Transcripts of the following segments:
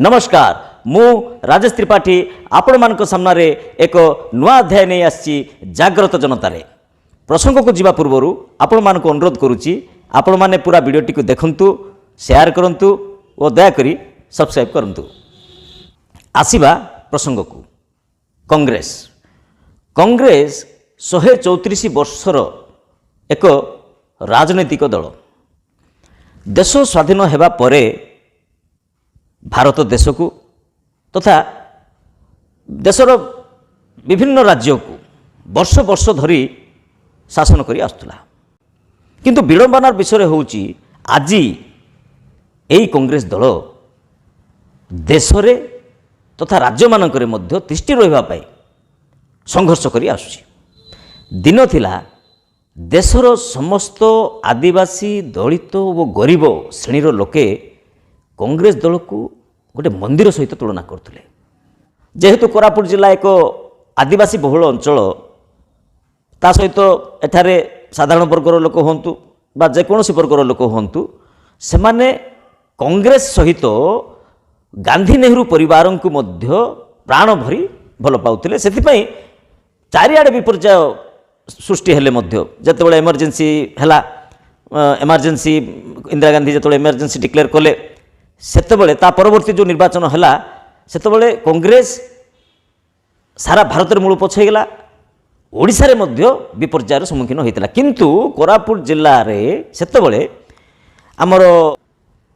ନମସ୍କାର, ମୁଁ ରାଜେଶ ତ୍ରିପାଠୀ ଆପଣମାନଙ୍କ ସାମ୍ନାରେ ଏକ ନୂଆ ଅଧ୍ୟାୟ ନେଇ ଆସିଛି ଜାଗ୍ରତ ଜନତାରେ। ପ୍ରସଙ୍ଗକୁ ଯିବା ପୂର୍ବରୁ ଆପଣମାନଙ୍କୁ ଅନୁରୋଧ କରୁଛି, ଆପଣମାନେ ପୁରା ଭିଡ଼ିଓଟିକୁ ଦେଖନ୍ତୁ, ସେୟାର କରନ୍ତୁ ଓ ଦୟାକରି ସବସ୍କ୍ରାଇବ୍ କରନ୍ତୁ। ଆସିବା ପ୍ରସଙ୍ଗକୁ। କଂଗ୍ରେସ, କଂଗ୍ରେସ 134 ବର୍ଷର ଏକ ରାଜନୈତିକ ଦଳ। ଦେଶ ସ୍ୱାଧୀନ ହେବା ପରେ ଭାରତ ଦେଶକୁ ତଥା ଦେଶର ବିଭିନ୍ନ ରାଜ୍ୟକୁ ବର୍ଷ ବର୍ଷ ଧରି ଶାସନ କରି ଆସୁଥିଲା। କିନ୍ତୁ ବିଡ଼ମ୍ବନାର ବିଷୟ ହେଉଛି, ଆଜି ଏହି କଂଗ୍ରେସ ଦଳ ଦେଶରେ ତଥା ରାଜ୍ୟମାନଙ୍କରେ ମଧ୍ୟ ତିଷ୍ଠି ରହିବା ପାଇଁ ସଂଘର୍ଷ କରି ଆସୁଛି। ଦିନ ଥିଲା, ଦେଶର ସମସ୍ତ ଆଦିବାସୀ, ଦଳିତ ଓ ଗରିବ ଶ୍ରେଣୀର ଲୋକେ କଂଗ୍ରେସ ଦଳକୁ ଗୋଟେ ମନ୍ଦିର ସହିତ ତୁଳନା କରୁଥିଲେ। ଯେହେତୁ କୋରାପୁଟ ଜିଲ୍ଲା ଏକ ଆଦିବାସୀ ବହୁଳ ଅଞ୍ଚଳ, ତା ସହିତ ଏଠାରେ ସାଧାରଣ ବର୍ଗର ଲୋକ ହୁଅନ୍ତୁ ବା ଯେକୌଣସି ବର୍ଗର ଲୋକ ହୁଅନ୍ତୁ, ସେମାନେ କଂଗ୍ରେସ ସହିତ ଗାନ୍ଧୀ ନେହେରୁ ପରିବାରଙ୍କୁ ମଧ୍ୟ ପ୍ରାଣ ଭରି ଭଲ ପାଉଥିଲେ। ସେଥିପାଇଁ ଚାରିଆଡ଼େ ବିପର୍ଯ୍ୟୟ ସୃଷ୍ଟି ହେଲେ ମଧ୍ୟ, ଯେତେବେଳେ ଏମର୍ଜେନ୍ସି ହେଲା, ଏମର୍ଜେନ୍ସି, ଇନ୍ଦିରା ଗାନ୍ଧୀ ଯେତେବେଳେ ଏମର୍ଜେନ୍ସି ଡିକ୍ଲେୟାର କଲେ, ସେତେବେଳେ ତା ପରବର୍ତ୍ତୀ ଯେଉଁ ନିର୍ବାଚନ ହେଲା, ସେତେବେଳେ କଂଗ୍ରେସ ସାରା ଭାରତରେ ମୂଳ ପଛ ହେଇଗଲା। ଓଡ଼ିଶାରେ ମଧ୍ୟ ବିପର୍ଯ୍ୟୟର ସମ୍ମୁଖୀନ ହୋଇଥିଲା। କିନ୍ତୁ କୋରାପୁଟ ଜିଲ୍ଲାରେ ସେତେବେଳେ ଆମର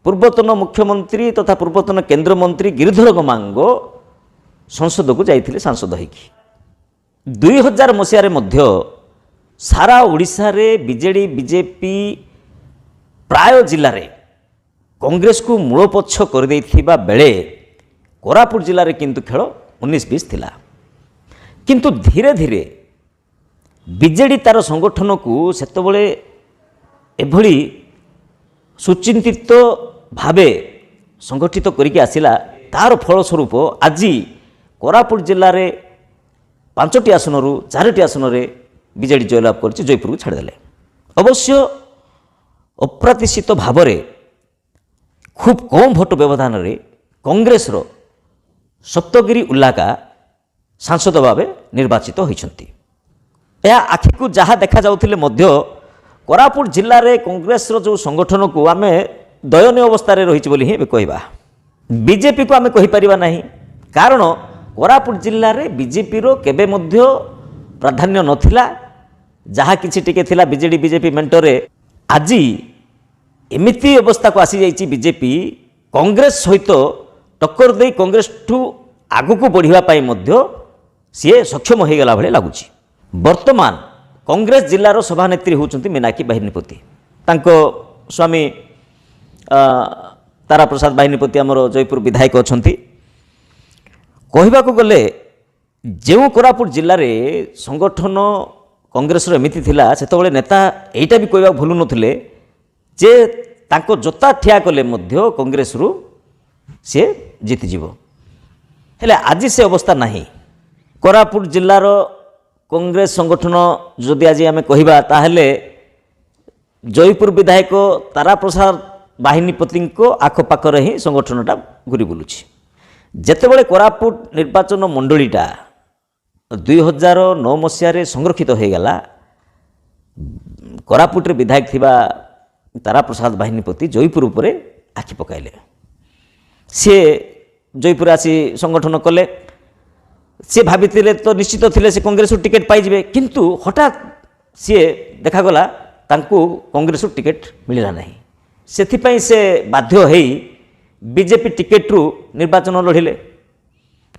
ପୂର୍ବତନ ମୁଖ୍ୟମନ୍ତ୍ରୀ ତଥା ପୂର୍ବତନ କେନ୍ଦ୍ରମନ୍ତ୍ରୀ ଗିରିଧର ଗମାଙ୍ଗ ସଂସଦକୁ ଯାଇଥିଲେ ସାଂସଦ ହେଇକି। 2000 ମସିହାରେ ମଧ୍ୟ ସାରା ଓଡ଼ିଶାରେ ବିଜେଡ଼ି, ବିଜେପି ପ୍ରାୟ ଜିଲ୍ଲାରେ କଂଗ୍ରେସକୁ ମୂଳପୋଛ କରିଦେଇଥିବା ବେଳେ କୋରାପୁଟ ଜିଲ୍ଲାରେ କିନ୍ତୁ ଖେଳ 19-20 ଥିଲା। କିନ୍ତୁ ଧୀରେ ଧୀରେ ବିଜେଡ଼ି ତା'ର ସଂଗଠନକୁ ସେତେବେଳେ ଏଭଳି ସୁଚିନ୍ତିତ ଭାବେ ସଂଗଠିତ କରିକି ଆସିଲା, ତା'ର ଫଳସ୍ୱରୂପ ଆଜି କୋରାପୁଟ ଜିଲ୍ଲାରେ ପାଞ୍ଚଟି ଆସନରୁ ଚାରୋଟି ଆସନରେ ବିଜେଡ଼ି ଜୟଲାଭ କରିଛି, ଜୟପୁରକୁ ଛାଡ଼ିଦେଲେ। ଅବଶ୍ୟ ଅପ୍ରତ୍ୟାଶିତ ଭାବରେ ଖୁବ୍ କମ୍ ଭୋଟ ବ୍ୟବଧାନରେ କଂଗ୍ରେସର ସପ୍ତଗିରି ଉଲ୍ଲାକା ସାଂସଦ ଭାବେ ନିର୍ବାଚିତ ହୋଇଛନ୍ତି। ଏହା ଆଖିକୁ ଯାହା ଦେଖାଯାଉଥିଲେ ମଧ୍ୟ କୋରାପୁଟ ଜିଲ୍ଲାରେ କଂଗ୍ରେସର ଯେଉଁ ସଂଗଠନକୁ ଆମେ ଦୟନୀୟ ଅବସ୍ଥାରେ ରହିଛି ବୋଲି ହିଁ ଏବେ କହିବା। ବିଜେପିକୁ ଆମେ କହିପାରିବା ନାହିଁ, କାରଣ କୋରାପୁଟ ଜିଲ୍ଲାରେ ବିଜେପିର କେବେ ମଧ୍ୟ ପ୍ରାଧାନ୍ୟ ନଥିଲା। ଯାହା କିଛି ଟିକେ ଥିଲା ବିଜେଡ଼ି ବିଜେପି ମେଣ୍ଟରେ। ଆଜି ଏମିତି ଅବସ୍ଥାକୁ ଆସିଯାଇଛି, ବିଜେପି କଂଗ୍ରେସ ସହିତ ଟକ୍କର ଦେଇ କଂଗ୍ରେସଠୁ ଆଗକୁ ବଢ଼ିବା ପାଇଁ ମଧ୍ୟ ସିଏ ସକ୍ଷମ ହୋଇଗଲା ଭଳି ଲାଗୁଛି। ବର୍ତ୍ତମାନ କଂଗ୍ରେସ ଜିଲ୍ଲାର ସଭାନେତ୍ରୀ ହେଉଛନ୍ତି ମୀନାକ୍ଷୀ ବାହିନୀପତି। ତାଙ୍କ ସ୍ୱାମୀ ତାରାପ୍ରସାଦ ବାହିନୀପତି ଆମର ଜୟପୁର ବିଧାୟକ ଅଛନ୍ତି। କହିବାକୁ ଗଲେ, ଯେଉଁ କୋରାପୁଟ ଜିଲ୍ଲାରେ ସଂଗଠନ କଂଗ୍ରେସର ଏମିତି ଥିଲା, ସେତେବେଳେ ନେତା ଏଇଟା ବି କହିବାକୁ ଭୁଲୁ ନଥିଲେ ଯେ ତାଙ୍କ ଜୋତା ଠିଆ କଲେ ମଧ୍ୟ କଂଗ୍ରେସରୁ ସିଏ ଜିତିଯିବ। ହେଲେ ଆଜି ସେ ଅବସ୍ଥା ନାହିଁ। କୋରାପୁଟ ଜିଲ୍ଲାର କଂଗ୍ରେସ ସଂଗଠନ ଯଦି ଆଜି ଆମେ କହିବା, ତାହେଲେ ଜୟପୁର ବିଧାୟକ ତାରାପ୍ରସାଦ ବାହିନୀପତିଙ୍କ ଆଖପାଖରେ ହିଁ ସଂଗଠନଟା ଘୁରି ବୁଲୁଛି। ଯେତେବେଳେ କୋରାପୁଟ ନିର୍ବାଚନ ମଣ୍ଡଳୀଟା 2009 ମସିହାରେ ସଂରକ୍ଷିତ ହୋଇଗଲା, କୋରାପୁଟରେ ବିଧାୟକ ଥିବା ତାରାପ୍ରସାଦ ବାହିନୀପତି ଜୟପୁର ଉପରେ ଆଖି ପକାଇଲେ। ସିଏ ଜୟପୁର ଆସି ସଂଗଠନ କଲେ। ସେ ଭାବିଥିଲେ ତ ନିଶ୍ଚିତ ଥିଲେ ସେ କଂଗ୍ରେସରୁ ଟିକେଟ୍ ପାଇଯିବେ। କିନ୍ତୁ ହଠାତ୍ ସିଏ ଦେଖାଗଲା ତାଙ୍କୁ କଂଗ୍ରେସରୁ ଟିକେଟ୍ ମିଳିଲା ନାହିଁ। ସେଥିପାଇଁ ସେ ବାଧ୍ୟ ହେଇ ବିଜେପି ଟିକେଟ୍ରୁ ନିର୍ବାଚନ ଲଢ଼ିଲେ।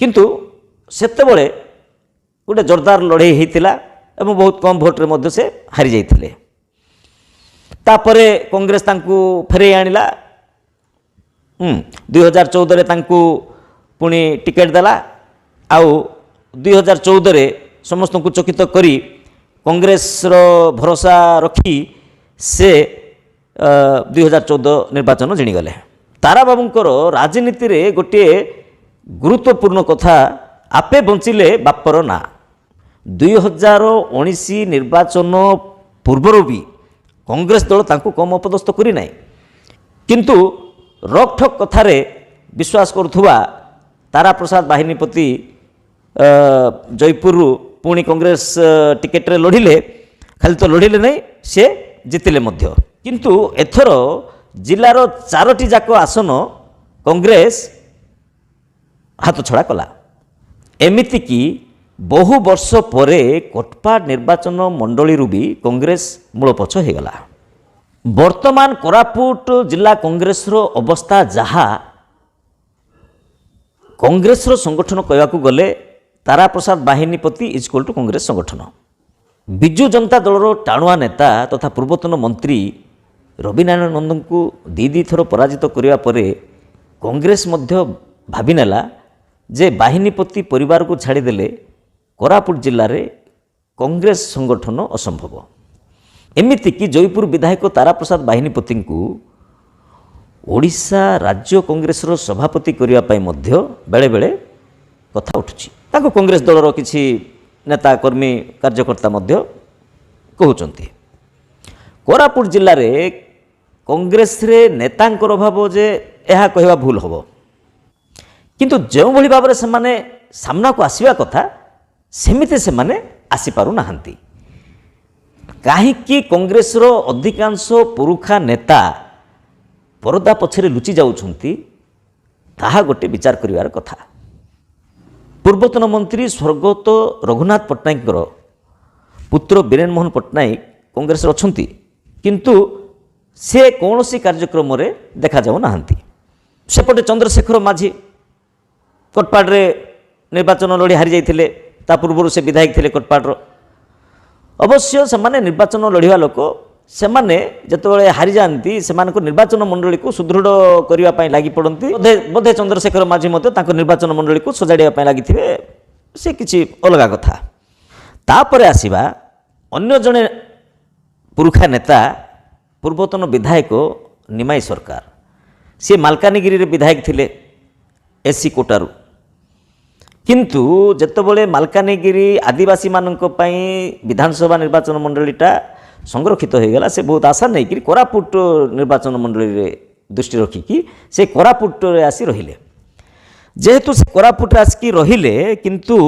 କିନ୍ତୁ ସେତେବେଳେ ଗୋଟେ ଜୋରଦାର ଲଢ଼େଇ ହେଇଥିଲା ଏବଂ ବହୁତ କମ୍ ଭୋଟରେ ମଧ୍ୟ ସେ ହାରି ଯାଇଥିଲେ। ତାପରେ କଂଗ୍ରେସ ତାଙ୍କୁ ଫେରାଇ ଆଣିଲା। 2014ରେ ତାଙ୍କୁ ପୁଣି ଟିକେଟ୍ ଦେଲା। ଆଉ 2014ରେ ସମସ୍ତଙ୍କୁ ଚକିତ କରି କଂଗ୍ରେସର ଭରସା ରଖି ସେ 2014 ନିର୍ବାଚନ ଜିଣିଗଲେ। ତାରାବାବୁଙ୍କର ରାଜନୀତିରେ ଗୋଟିଏ ଗୁରୁତ୍ୱପୂର୍ଣ୍ଣ କଥା, ଆପେ ବଞ୍ଚିଲେ ବାପର ନାଁ। 2019 ନିର୍ବାଚନ ପୂର୍ବରୁ ବି କଂଗ୍ରେସ ଦଳ ତାଙ୍କୁ କମ୍ ଅପଦସ୍ଥ କରିନାହିଁ। କିନ୍ତୁ ରୋକଠୋକ୍ କଥାରେ ବିଶ୍ୱାସ କରୁଥିବା ତାରାପ୍ରସାଦ ବାହିନୀପତି ଜୟପୁରରୁ ପୁଣି କଂଗ୍ରେସ ଟିକେଟରେ ଲଢ଼ିଲେ। ଖାଲି ତ ଲଢ଼ିଲେ ନାହିଁ, ସେ ଜିତିଲେ ମଧ୍ୟ। କିନ୍ତୁ ଏଥର ଜିଲ୍ଲାର ଚାରୋଟି ଯାକ ଆସନ କଂଗ୍ରେସ ହାତଛଡ଼ା କଲା। ଏମିତିକି ବହୁ ବର୍ଷ ପରେ କୋଟପାଡ଼ ନିର୍ବାଚନ ମଣ୍ଡଳୀରୁ ବି କଂଗ୍ରେସ ମୂଳପୋଛ ହୋଇଗଲା। ବର୍ତ୍ତମାନ କୋରାପୁଟ ଜିଲ୍ଲା କଂଗ୍ରେସର ଅବସ୍ଥା ଯାହା, କଂଗ୍ରେସର ସଂଗଠନ କହିବାକୁ ଗଲେ Taraprasad Bahinipati is equal to Congress ସଂଗଠନ। ବିଜୁ ଜନତା ଦଳର ଟାଣୁଆ ନେତା ତଥା ପୂର୍ବତନ ମନ୍ତ୍ରୀ ରବିନାରାୟଣ ନନ୍ଦଙ୍କୁ ଦୁଇ ଦୁଇ ଥର ପରାଜିତ କରିବା ପରେ କଂଗ୍ରେସ ମଧ୍ୟ ଭାବିନେଲା ଯେ ବାହିନୀପତି ପରିବାରକୁ ଛାଡ଼ିଦେଲେ କୋରାପୁଟ ଜିଲ୍ଲାରେ କଂଗ୍ରେସ ସଂଗଠନ ଅସମ୍ଭବ। ଏମିତିକି ଜୟପୁର ବିଧାୟକ ତାରାପ୍ରସାଦ ବାହିନୀପତିଙ୍କୁ ଓଡ଼ିଶା ରାଜ୍ୟ କଂଗ୍ରେସର ସଭାପତି କରିବା ପାଇଁ ମଧ୍ୟ ବେଳେବେଳେ କଥା ଉଠୁଛି। ତାଙ୍କୁ କଂଗ୍ରେସ ଦଳର କିଛି ନେତା, କର୍ମୀ, କାର୍ଯ୍ୟକର୍ତ୍ତା ମଧ୍ୟ କହୁଛନ୍ତି। କୋରାପୁଟ ଜିଲ୍ଲାରେ କଂଗ୍ରେସରେ ନେତାଙ୍କର ଅଭାବ ଯେ ଏହା କହିବା ଭୁଲ ହେବ, କିନ୍ତୁ ଯେଉଁଭଳି ଭାବରେ ସେମାନେ ସାମ୍ନାକୁ ଆସିବା କଥା, ସେମିତି ସେମାନେ ଆସିପାରୁନାହାନ୍ତି। କାହିଁକି କଂଗ୍ରେସର ଅଧିକାଂଶ ପୁରୁଖା ନେତା ପରଦା ପଛରେ ଲୁଚି ଯାଉଛନ୍ତି, ତାହା ଗୋଟେ ବିଚାର କରିବାର କଥା। ପୂର୍ବତନ ମନ୍ତ୍ରୀ ସ୍ୱର୍ଗତ ରଘୁନାଥ ପଟ୍ଟନାୟକଙ୍କର ପୁତ୍ର ବୀରେନ ମୋହନ ପଟ୍ଟନାୟକ କଂଗ୍ରେସରେ ଅଛନ୍ତି, କିନ୍ତୁ ସେ କୌଣସି କାର୍ଯ୍ୟକ୍ରମରେ ଦେଖାଯାଉନାହାନ୍ତି। ସେପଟେ ଚନ୍ଦ୍ରଶେଖର ମାଝୀ କୋଟପାଡ଼ରେ ନିର୍ବାଚନ ଲଢ଼ି ହାରିଯାଇଥିଲେ। ତା ପୂର୍ବରୁ ସେ ବିଧାୟକ ଥିଲେ କୋଟପାଡ଼ର। ଅବଶ୍ୟ ସେମାନେ ନିର୍ବାଚନ ଲଢ଼ିବା ଲୋକ। ସେମାନେ ଯେତେବେଳେ ହାରିଯାଆନ୍ତି, ସେମାନଙ୍କ ନିର୍ବାଚନ ମଣ୍ଡଳୀକୁ ସୁଦୃଢ଼ କରିବା ପାଇଁ ଲାଗି ପଡ଼ନ୍ତି। ବୋଧେ ଚନ୍ଦ୍ରଶେଖର ମାଝୀ ମଧ୍ୟ ତାଙ୍କ ନିର୍ବାଚନ ମଣ୍ଡଳୀକୁ ସଜାଡ଼ିବା ପାଇଁ ଲାଗିଥିବେ, ସେ କିଛି ଅଲଗା କଥା। ତାପରେ ଆସିବା ଅନ୍ୟ ଜଣେ ପୁରୁଖା ନେତା, ପୂର୍ବତନ ବିଧାୟକ ନିମାଇ ସରକାର। ସିଏ ମାଲକାନଗିରିରେ ବିଧାୟକ ଥିଲେ ଏସ୍ସି କୋଟାରୁ। କିନ୍ତୁ ଯେତେବେଳେ ମାଲକାନଗିରି ଆଦିବାସୀମାନଙ୍କ ପାଇଁ ବିଧାନସଭା ନିର୍ବାଚନ ମଣ୍ଡଳୀଟା ସଂରକ୍ଷିତ ହୋଇଗଲା, ସେ ବହୁତ ଆଶା ନେଇକରି କୋରାପୁଟ ନିର୍ବାଚନ ମଣ୍ଡଳୀରେ ଦୃଷ୍ଟି ରଖିକି ସେ କୋରାପୁଟରେ ଆସି ରହିଲେ। ଯେହେତୁ ସେ କୋରାପୁଟରେ ଆସିକି ରହିଲେ, କିନ୍ତୁ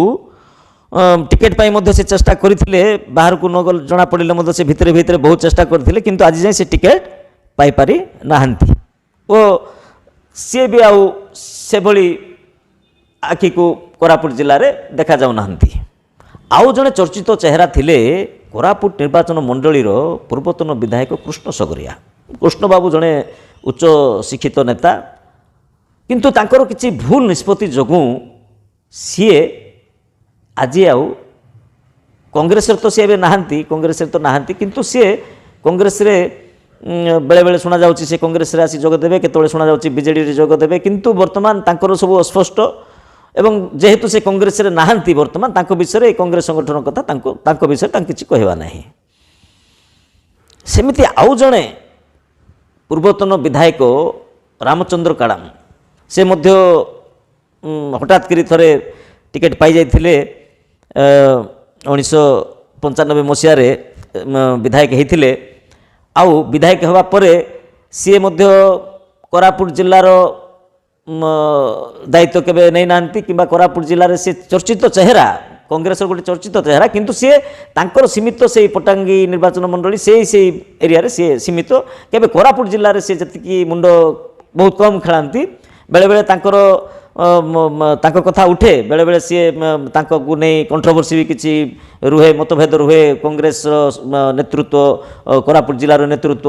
ଟିକେଟ୍ ପାଇଁ ମଧ୍ୟ ସେ ଚେଷ୍ଟା କରିଥିଲେ। ବାହାରକୁ ନ ଗଲେ ଜଣାପଡ଼ିଲେ ମଧ୍ୟ ସେ ଭିତରେ ଭିତରେ ବହୁତ ଚେଷ୍ଟା କରିଥିଲେ, କିନ୍ତୁ ଆଜି ଯାଏଁ ସେ ଟିକେଟ୍ ପାଇପାରି ନାହାନ୍ତି ଓ ସିଏ ବି ଆଉ ସେଭଳି ଆଖିକୁ କୋରାପୁଟ ଜିଲ୍ଲାରେ ଦେଖାଯାଉନାହାନ୍ତି। ଆଉ ଜଣେ ଚର୍ଚ୍ଚିତ ଚେହେରା ଥିଲେ କୋରାପୁଟ ନିର୍ବାଚନ ମଣ୍ଡଳୀର ପୂର୍ବତନ ବିଧାୟକ କୃଷ୍ଣ ସଗରିଆ। କୃଷ୍ଣବାବୁ ଜଣେ ଉଚ୍ଚ ଶିକ୍ଷିତ ନେତା, କିନ୍ତୁ ତାଙ୍କର କିଛି ଭୁଲ ନିଷ୍ପତ୍ତି ଯୋଗୁଁ ସିଏ ଆଜି ଆଉ କଂଗ୍ରେସରେ ତ ସିଏ ଏବେ ନାହାନ୍ତି, କଂଗ୍ରେସରେ ତ ନାହାନ୍ତି, କିନ୍ତୁ ସିଏ କଂଗ୍ରେସରେ ବେଳେବେଳେ ଶୁଣାଯାଉଛି ସେ କଂଗ୍ରେସରେ ଆସି ଯୋଗ ଦେବେ, କେତେବେଳେ ଶୁଣାଯାଉଛି ବିଜେଡ଼ିରେ ଯୋଗ ଦେବେ। କିନ୍ତୁ ବର୍ତ୍ତମାନ ତାଙ୍କର ସବୁ ଅସ୍ପଷ୍ଟ ଏବଂ ଯେହେତୁ ସେ କଂଗ୍ରେସରେ ନାହାନ୍ତି, ବର୍ତ୍ତମାନ ତାଙ୍କ ବିଷୟରେ, ଏ କଂଗ୍ରେସ ସଂଗଠନ କଥା ତାଙ୍କ ବିଷୟରେ ତାଙ୍କୁ କିଛି କହିବା ନାହିଁ। ସେମିତି ଆଉ ଜଣେ ପୂର୍ବତନ ବିଧାୟକ ରାମଚନ୍ଦ୍ର କାଡ଼ାମ, ସେ ମଧ୍ୟ ହଠାତ୍ କରି ଥରେ ଟିକେଟ୍ ପାଇଯାଇଥିଲେ। 1995 ମସିହାରେ ବିଧାୟକ ହେଇଥିଲେ। ଆଉ ବିଧାୟକ ହେବା ପରେ ସିଏ ମଧ୍ୟ କୋରାପୁଟ ଜିଲ୍ଲାର ଦାୟିତ୍ୱ କେବେ ନେଇନାହାନ୍ତି କିମ୍ବା କୋରାପୁଟ ଜିଲ୍ଲାରେ ସେ ଚର୍ଚ୍ଚିତ ଚେହେରା, କଂଗ୍ରେସର ଗୋଟେ ଚର୍ଚ୍ଚିତ ଚେହେରା, କିନ୍ତୁ ସିଏ ତାଙ୍କର ସୀମିତ ସେଇ ପଟାଙ୍ଗୀ ନିର୍ବାଚନ ମଣ୍ଡଳୀ, ସେଇ ସେଇ ଏରିଆରେ ସିଏ ସୀମିତ। କେବେ କୋରାପୁଟ ଜିଲ୍ଲାରେ ସିଏ ଯେତିକି ମୁଣ୍ଡ ବହୁତ କମ୍ ଖେଳାନ୍ତି। ବେଳେବେଳେ ତାଙ୍କର ତାଙ୍କ କଥା ଉଠେ, ବେଳେବେଳେ ସିଏ ତାଙ୍କକୁ ନେଇ କଣ୍ଟ୍ରୋଭର୍ସି ବି କିଛି ରୁହେ, ମତଭେଦ ରୁହେ କଂଗ୍ରେସର ନେତୃତ୍ୱ, କୋରାପୁଟ ଜିଲ୍ଲାର ନେତୃତ୍ୱ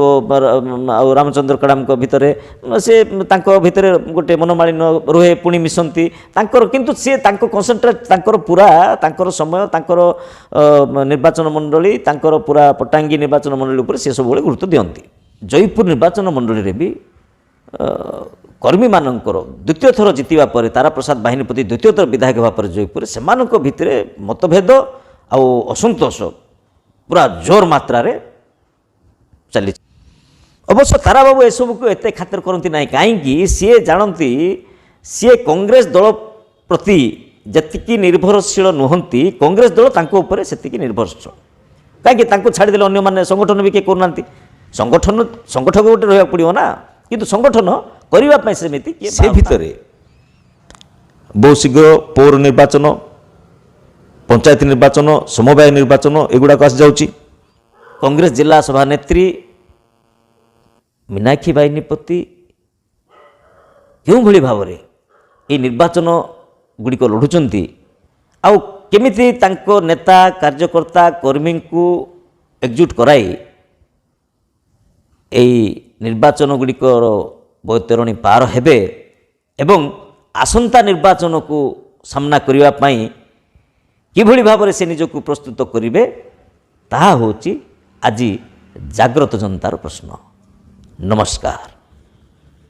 ଆଉ ରାମଚନ୍ଦ୍ର କଡ଼ାମଙ୍କ ଭିତରେ। ସେ ତାଙ୍କ ଭିତରେ ଗୋଟେ ମନୋମାଳିନ୍ୟ ରୁହେ, ପୁଣି ମିଶନ୍ତି ତାଙ୍କର। କିନ୍ତୁ ସିଏ ତାଙ୍କ କନସେନ୍ଟ୍ରେଟ୍, ତାଙ୍କର ପୁରା ତାଙ୍କର ସମୟ, ତାଙ୍କର ନିର୍ବାଚନ ମଣ୍ଡଳୀ, ତାଙ୍କର ପୁରା ପଟାଙ୍ଗୀ ନିର୍ବାଚନ ମଣ୍ଡଳୀ ଉପରେ ସେ ସବୁବେଳେ ଗୁରୁତ୍ୱ ଦିଅନ୍ତି। ଜୟପୁର ନିର୍ବାଚନ ମଣ୍ଡଳୀରେ ବି କର୍ମୀମାନଙ୍କର ଦ୍ୱିତୀୟ ଥର ଜିତିବା ପରେ, ତାରାପ୍ରସାଦ ବାହିନୀପତି ଦ୍ୱିତୀୟ ଥର ବିଧାୟକ ହେବା ପରେ ଜୟପୁରରେ ସେମାନଙ୍କ ଭିତରେ ମତଭେଦ ଆଉ ଅସନ୍ତୋଷ ପୁରା ଜୋର ମାତ୍ରାରେ ଚାଲିଛି। ଅବଶ୍ୟ ତାରାବାବୁ ଏସବୁକୁ ଏତେ ଖାତିର କରନ୍ତି ନାହିଁ। କାହିଁକି ସିଏ ଜାଣନ୍ତି, ସିଏ କଂଗ୍ରେସ ଦଳ ପ୍ରତି ଯେତିକି ନିର୍ଭରଶୀଳ ନୁହନ୍ତି, କଂଗ୍ରେସ ଦଳ ତାଙ୍କ ଉପରେ ସେତିକି ନିର୍ଭରଶୀଳ। କାହିଁକି ତାଙ୍କୁ ଛାଡ଼ିଦେଲେ ଅନ୍ୟମାନେ ସଂଗଠନ ବି କିଏ କରୁନାହାନ୍ତି। ସଂଗଠନ, ସଂଗଠକ ଗୋଟେ ରହିବାକୁ ପଡ଼ିବ ନା, କିନ୍ତୁ ସଂଗଠନ କରିବା ପାଇଁ ସେମିତି କିଏ ସେ ଭିତରେ ବହୁ ଶୀଘ୍ର ପୌର ନିର୍ବାଚନ, ପଞ୍ଚାୟତ ନିର୍ବାଚନ, ସମବାୟ ନିର୍ବାଚନ ଏଗୁଡ଼ାକ ଆସିଯାଉଛି। କଂଗ୍ରେସ ଜିଲ୍ଲା ସଭାନେତ୍ରୀ ମୀନାକ୍ଷୀ ବାହିନୀପତି କେଉଁଭଳି ଭାବରେ ଏହି ନିର୍ବାଚନ ଗୁଡ଼ିକ ଲଢ଼ୁଛନ୍ତି ଆଉ କେମିତି ତାଙ୍କ ନେତା, କାର୍ଯ୍ୟକର୍ତ୍ତା, କର୍ମୀଙ୍କୁ ଏକଜୁଟ କରାଇ ଏହି ନିର୍ବାଚନ ଗୁଡ଼ିକର ବୈତରଣୀ ପାର ହେବେ ଏବଂ ଆସନ୍ତା ନିର୍ବାଚନକୁ ସାମ୍ନା କରିବା ପାଇଁ କିଭଳି ଭାବରେ ସେ ନିଜକୁ ପ୍ରସ୍ତୁତ କରିବେ, ତାହା ହେଉଛି ଆଜି ଜାଗ୍ରତ ଜନତାର ପ୍ରଶ୍ନ। ନମସ୍କାର।